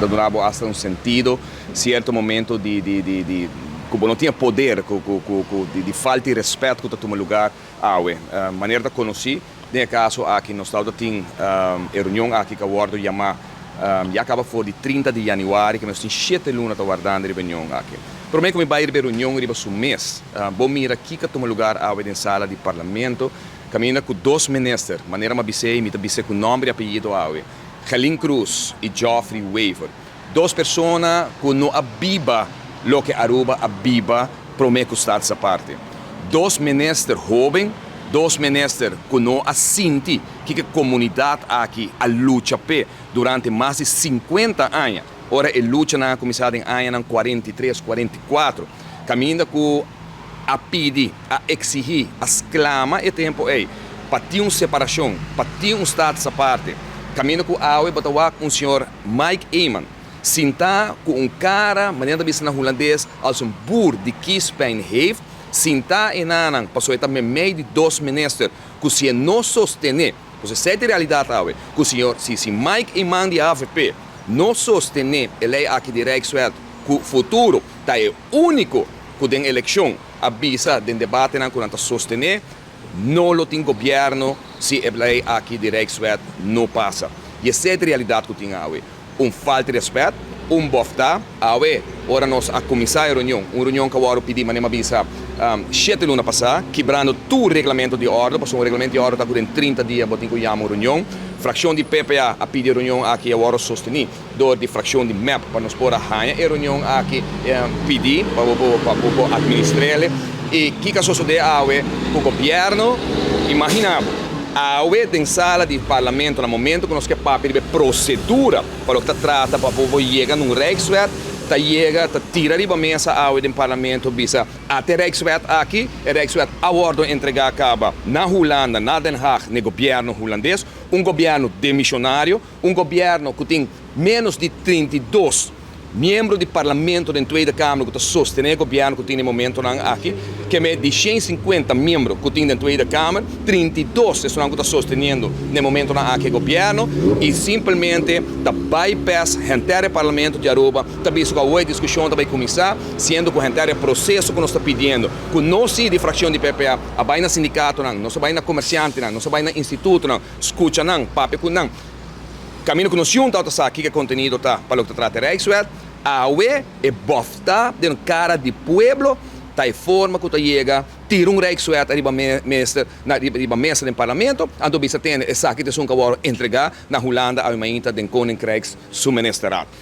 Ta duna bo hasta un sentido cierto momento di cu bo no tin poder cu di falta di respet cu ta tuma lugar awe. Manera ta conoci, den e caso aki nos tin e reunion aki cu a wordo yama ya caba for di 30 di januari, cu nos tin 7 luna ta wardando e reunion aki. Prome cu mi bay e reunion riba su mes, bo mira kico a tuma lugar awe den sala di parlamento, caminda cu dos minister, manera m'a bisa, mi ta bisa cu nomber y apellido awe, Gerlien Croes y Geoffrey Wever. Dos persona cu no a biba loke Aruba a biba prome cu Status Aparte. Dos minister hoben, dos minister cu no a sinti cu e comunidad aki a lucha pe durante mas di 50 aña. Ora e lucha a cuminsa den aña 43, 44. Caminda cu a pidi, a exigi, a sclama e tempo ey pa tin un separacion, pa tin un Status Aparte. Caminda cu awe bo ta wak un señor Mike Eman, sinta cu un cara, manera bisa na Hulandes, als een boer die kiespijn heeft, sinta eynan, paso e ta meimei di dos minister, cu si no sostene, paso esey ta e realidad awe, cu señor, si Mike Eman di AVP no sostene e ley aki di Rijkswet, cu Futuro ta e unico cu den eleccion a bisa den debate nan cu nan ta sostene, no lo tin gobierno si e ley aki di Rijkswet no pasa. Y esey ta e realidad cu tin awe. Un falta di respet, un bofta, awe, ora nos a cuminsa e reunion, un reunion cu a wordo pidi, manera m'a bisa, 7 luna pasa, kibrando tur reglamento di orde, paso un reglamento di orde ta cu 30 dia bo tin cu yama un reunion. Fraccion di PPA a pidi reunion aki, a wordo sosteni door di fraccion di MEP pa nos por a haya e reunion aki pidi pa administra. Y kico a sucede awe cu gobierno? Imagina, awe den sala di parlamento, na momento cu nos kier papia di procedura pa loke ta trata pa bo yega na un Rijkswet, ta yega, ta tira riba mesa awe den parlamento, bisa ata e Rijkswet aki, e Rijkswet a wordo entrega caba na Hulanda, na Den Haag, na gobierno Hulandes, un gobierno demisionario, un gobierno cu tin menos di 32 miembro di parlamento den Tweede Kamer cu ta sostene e gobierno cu tin na e momento aki, kiermen di 150 miembro cu tin den Tweede Kamer, 32 ta cu ta sosteniendo na e momento aki e gobierno y simplemente ta bypass henter parlamento di Aruba, ta bisa cu e discusion ta bay cuminsa, siendo cu henter e proceso cu nos ta pidiendo, cu nos di fraccion di PPA, a bay na sindicato nan, nos a bay na comerciante nan, nos a bay na instituto nan, scucha nan, papia cu nan. Caminda cu nos hunto ta sa kico e contenido ta pa loke ta trata Rijkswet, awe e bofta den cara di pueblo ta e forma cu ta yega, tira un Rijkswet riba mesa, na riba mesa den parlamento, anto bisa tene esaki ta esun cu a wordo entrega na Hulanda awe mainta den Koninkrijks su ministerraad.